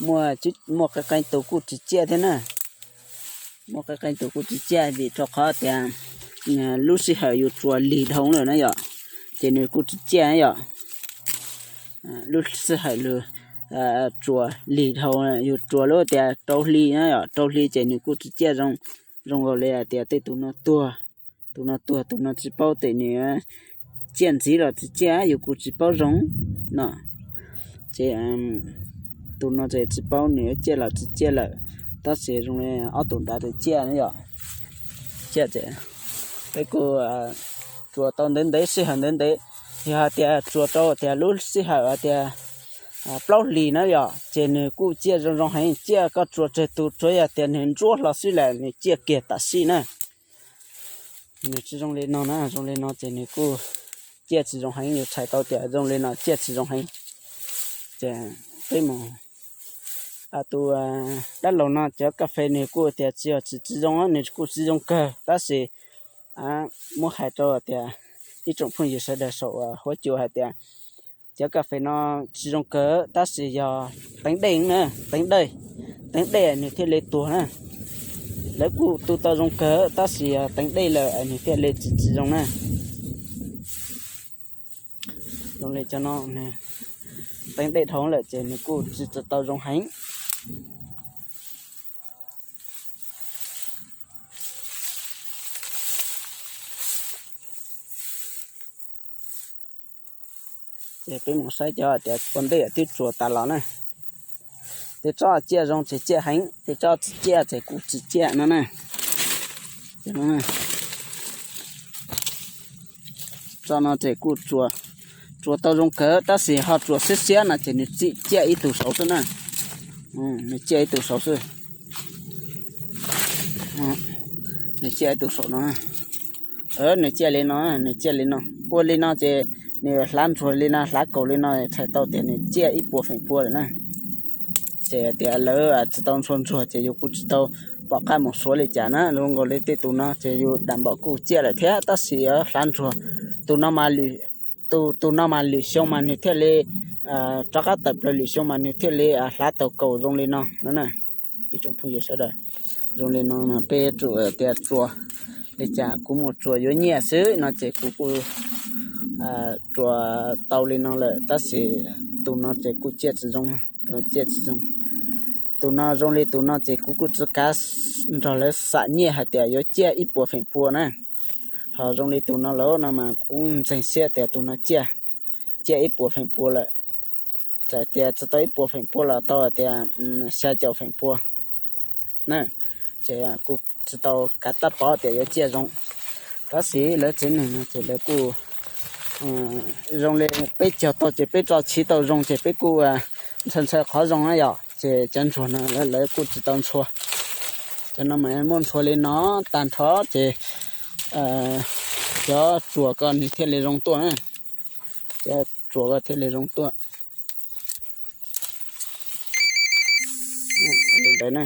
muaj qee qee tus kuj tsis ciaj thiab na. Muaj qee qee tus kuj tsis ciaj vim rau qhov tias lub sij hawm yus tsuas lig dhau lawm na yom, ces nws kuj tsis ciaj na yom. Lub sij hawm lug tsuas lig dhau, yus tsuas lub tias rau hli na yom, rau hli ces nws kuj tsis ciaj zoo, zoo nkaus li hais tias tej tus no tuag, tus no tuag tus no tsis paub tes nws ciaj ntxiv los tsis ciaj yus kuj tsis paub zoo no. Ces tus no ces tsis paub nws ciaj los tsis ciaj lawm, tab sis zoo li ob tus nrad ces ciaj na yom. Ciaj ces peb kuj tsuas tau ntev ntev sij hawm ntev ntev, yog hais tias tsuas rau tias lub sij hawm hais tias plaub hlis na yom, ces nws kuj ciaj zoo zoo heev, ciaj koj tsuas tsawg tus tsuav yog tias nws ntsuab hlo xwb lawm nws ciaj kiag tam sim na. Nws tsis zoo li no na, zoo li no ces nws kuj ciaj tsis zoo heev, yus txhais tau tias zoo li no ciaj tsis zoo heev. Ces peb mus, tus dab laug no cov kas fes nws kuj tias tsis yog tsis tsis zoo, nws kuj tsis zoo kawg, tab sis muab hais rau tias ib tsoom phooj ywg sawv daws saum huab cua hais tias cov kas fes no tsis zoo kawg tab sis yog teev dej na, teev dej, teev dej nws thiaj li tuag na. Lawv kuj tu tau zoo kawg tab sis yog teev dej lawm nws thiaj li tsis tsis zoo na. Zoo li cov no, teev dej dhau lawm ces nws kuj tsis tau zoo heev. Ces peb mus saib cov tias ua ntej twb tsuas tas los na. Tej tsob ciaj zoo ces ciaj heev, tej tsob tsis ciaj ces kuj tsis ciaj no na. Tsob no ces kuj tsuas tau zoo kawg tab sis ho tsuas siab siab no ces nws txim ciaj ib tug saud xwb na. Nws ciaj ib tug saud xwb. Nws ciaj ib tug saum no. Nws ciaj li no, nws ciaj li no. Ua li no ces nws hlav ntsuag li no, hlav kaus li no txhais tau tias nws ciaj ib puas feem pua lawm na. Ces tias lawv tsis tau ntxhua ntsuag ces yus kuj tsis tau pom qab mus suav li cas na, zoo nkaus li tej tus no ces yus dam npom kuj ciaj lawm thiab tab sis hlav ntsuag. Tus no mas lwm, tus no mas lwm xyoo mas nws thiaj li, rov qab tawm plaws lwm xyoo mas nws thiaj li hlav tau kaus zoo li no no na. Ib tsoom phooj ywg sawv daws, zoo li no peb tsuas tias tsuas li cas kuv mus tsuas yuav nyiaj xwb no ces kuv kuj tsuas tau li no lawm tab sis tus no ces kuj ciaj tsis zoo, tus no ciaj tsis zoo. Tus no zoo li tus no ces kuv kuj tsis kav nrog lawv xam nyiaj hais tias yuav ciaj ib puas feem pua na. Ho zoo li tus no lawm no mas kuv ntseeg siab tias tus no ciaj, ciaj ib puas feem pua lawm. Txawm tias tsis tau ib puas feem pua los tau tias xya caum feem pua na. Ces kuj tsis tau kav tab pov tias yuav ciaj zoo. Tab sis lawv tsev neeg no ces lawv kuj zoo li peb cog tau ces peb tso chiv tau zoo ces peb kuj ntshaw ntshaw qhov zoo na yom, ces cov ntsuag no lawv kuj tsis tau ntxhua. Cov no mas muaj ntxhua li no tag nrho ces cov tsuas ko nws thiaj li zoo tuaj na. Cov tsuas ko thiaj li zoo tuaj li ntawd na.